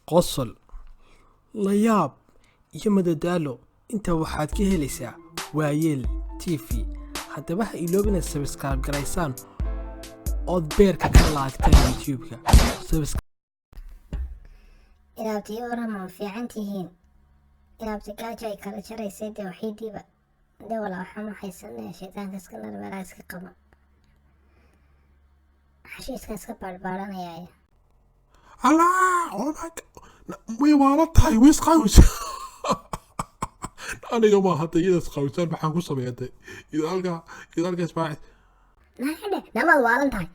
Qosol, layaab iyo madadaalo. Intaa waxaad ka helaysaa Waayeel TV. Haddaba ha iloobina subscribe garaysaan ood beerka ka laagtaan YouTube-ka. Inaabti warama fiican tihiin? Inaabti gaajo ay kala jaraysay dee waxiidiiba dee walaa waxaan u haysanaya shaydaanka iska nar meelaha iska qaba xashiiska iska baadhbaadhanayaya. Allah, oh my God. Way waala tahay, way isqaawisa. Aniga ma hadda iyada isqaawisaan maxaan ku sameeyaa de? Iyada halkaa isbaacis. Naadhe, namaad waalan tahay,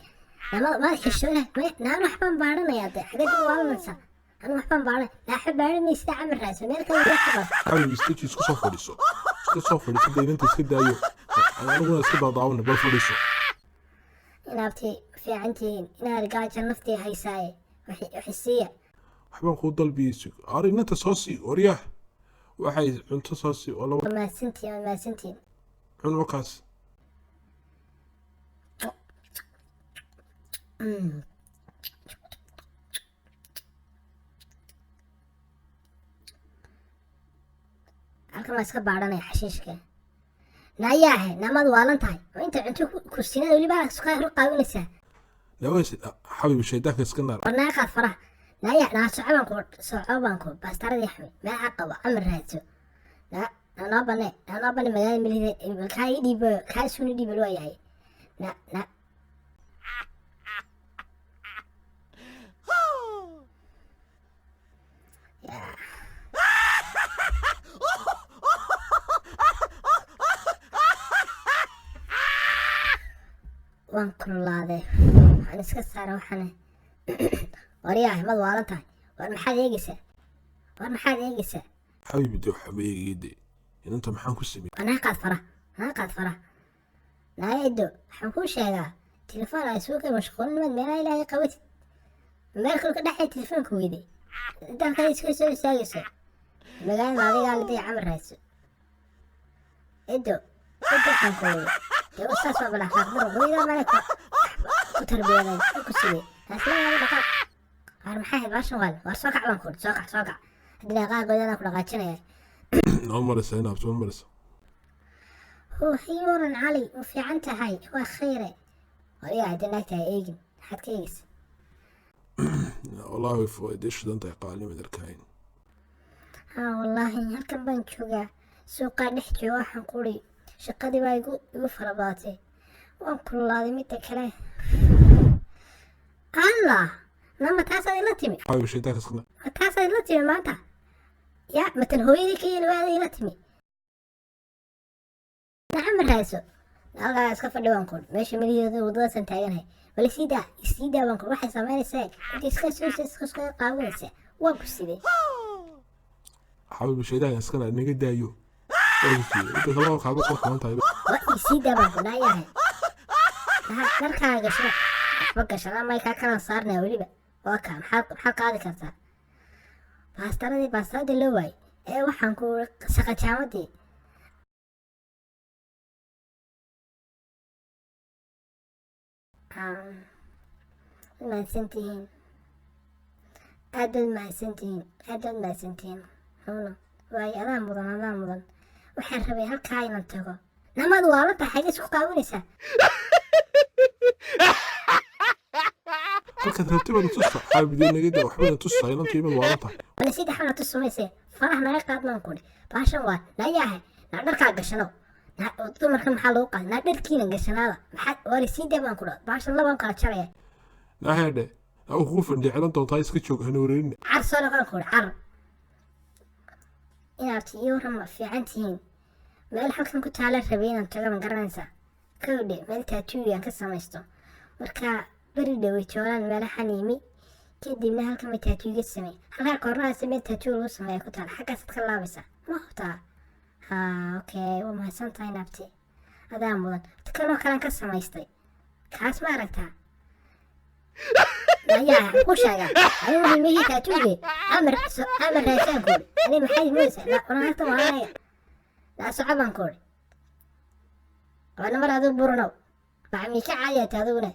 namaad maad xishoona naan waxbaan baadhanayaa dee xageed u waalanaysaa? Anu waxbaan baadhan naaxa baadhanaysa camar raadso meel kale ka xabar. Xabiib, istaji, isku soo fadhiiso. Iska soo fadhiiso, deynanta iska daayo. Aniguna iska daadaawana, bal fadhiiso. Inaabti fiican tihiin? Inaad gaajo naftii haysaaye waxisiiya. Waxbaan kuu dalbiyey, sug. Arrinta soo sii, waryaah. Waxay cunto soo sii oo laba Waa mahadsantihiin, waa mahadsantihiin. Cun wakaas. Halkan waa iska baadhanaya xashiishka. Naayaahe, namaad waalan tahay oo inta cunto kursinada weliba iska hor qaawinaysaa. Nawaas, xabiib, shaydaanka iska naar. War naga qaad faraha, naaya naa, soco baan ku, soco baan ku, baastaradii xumi meel ha qabo camar raadso naa naa noo bane naa noo bane magaalada milida kaa ii dhiibo kaa isuuna dhiibo loo yahay na na yaa. Waan kululaaday, waxaan iska saara waxaan. Waryaah, mad waalan tahay? War maxaad eegaysaa? War maxaad eegaysaa? Xabiib, de waxba eegaya de. Inanta maxaan ku sameeyey? Waa naga qaad fara, naga qaad fara. Naaya edo, waxaan kuu sheegaa telefoon ay suuqa mashquulnimaad meelaha ilaahay qabatid meel kale ka dhexay telefoonka weyday intaa iska soo istaagayso magaalada adigaa liday camar raadso. Edo, edo, waxaan ku weyday dee saas waa bal akhlaaq daro hooyadaa male ku tarbiyaday ku sidee taasna waa dhaqaaq. Waar maxay ahayd baashan? Waar soo kac baan ku, soo kac, soo kac, haddii dhaqaaqooda ku dhaqaajinaya. Noo maraysa inaad soo maraysa. Hayuuran Cali, ma fiican tahay? Waa khayre. Wariyaa, haddii naagta ha eegin, maxaad ka eegaysa? Wallahi way fooday shidan tahay qaalimad arkayn. Haa wallaahi, halkan baan joogaa, suuqaa dhex jooga. Waxaan quri shaqadii baa igu fara badatay, waan kululaaday. Midda kale, Allah, nama taasaad ila timi? Xabiib, shaydaanka iska naar. Ma taasaad ila timi maanta? Ya matan hooyadii ka yeeli waada ila timi. Nacama raadso, halkaa iska fadhi baan kun meesha midigeeda waddadaasaan taaganahay. Bal isii daa, isii daa baan kun. Waxay samaynaysaa inta iska soo iska qaawinaysaa. Waan ku sidee? Xabiib, shaydaanka iska naar, naga daayo. Waa ku siiyey. Inta kale waa kaaba qurux badan tahay. Waa isii daa baan kun. Naayahay, dharkaaga gashada, waxba gashada may kaa kalan saarnaya weliba. Waa kaa, maxaad qaadi kartaa? Baastaradii loo waayay ee waxaan ku saqajaamadii. Mahadsantihiin, aad baad mahadsantihiin, aad baad mahadsantihiin. Huno waayo, adaa mudan, adaa mudan. Waxaan rabay halkaa inaan tago. Namaad waalan tahay? Xagee isku qaawinaysaa? Halkaad rabtay baad tusta. Xabiib, dee naga daa, waxba tusta inantu imad waalan tahay. Wala saddex xana tusumayse, faraha naga qaad baan kudhi. Baashan waa nayaahe naa, dharkaa gashanow naa, dumarka maxaa lagu qaaday naa? Dharkiina gashanaada maxaa? Waa sii daa baan kudha, baashan labaan kala jaraya. Naheedhe, aa kugu fandhiicilan doontaa, iska joog, hana wareerina. Car soo noqon kudhi, car. Inaad ii warrama fiican tihiin? Meel halkan ku taala rabay inaan tago, ma garanaysaa? Kowdhe, meel tattoo aan ka samaysto. Marka beri dhawey joolaan meelahan yimi, kadibna halkan bay tattoo iga samey. Halkaa koornahaas meel tattoo lagu sameeya ku taala, xaggaasaad ka laabaysaa, ma hubtaa? Haa, okay, waa mahadsan tahay naabti, adaa mudan. Kanoo kalean ka samaystay, kaas ma aragtaa? Ayaa ku sheegaa anigu waxay mehii tattoo-ge amar amar raasaan kuuri. Ani maxay moodaysaa? Naagta waalanaya naa, soco baan kuuri. Waana mar adigu buranow macmii ka caadiyata adiguna.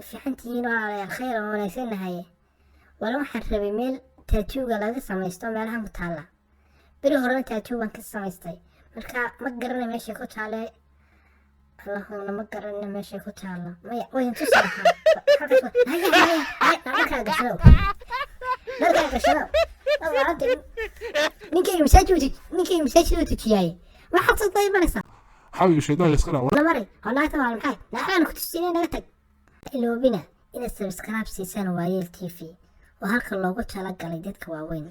Fiican tihiin, walaalayaal? Khayr oo wanaagsannahay. Wala waxaan rabay meel tattoo-ga laga samaysto meelahan ku taalla. Beri horena tattoo baan ka samaystay, marka ma garanay meeshay ku taalle. Allahuna, ma garanay meeshay ku taalla. Maya, wayn tusi lahaa. Haya, haya, haya, dharkaa gashado, dharkaa gashado. Ninkayga masaajid ninkayga masaajid uu tujiyaaye, waxaad soo daymanaysaa. Xabibi, shaydaanka iska dhac. La maray oo naagta waa maxay? Naagtaan ku tusinay, naga tag. Iloobina inaad subscribe siisaan Waayeel TV oo halka loogu talagalay dadka waaweyn.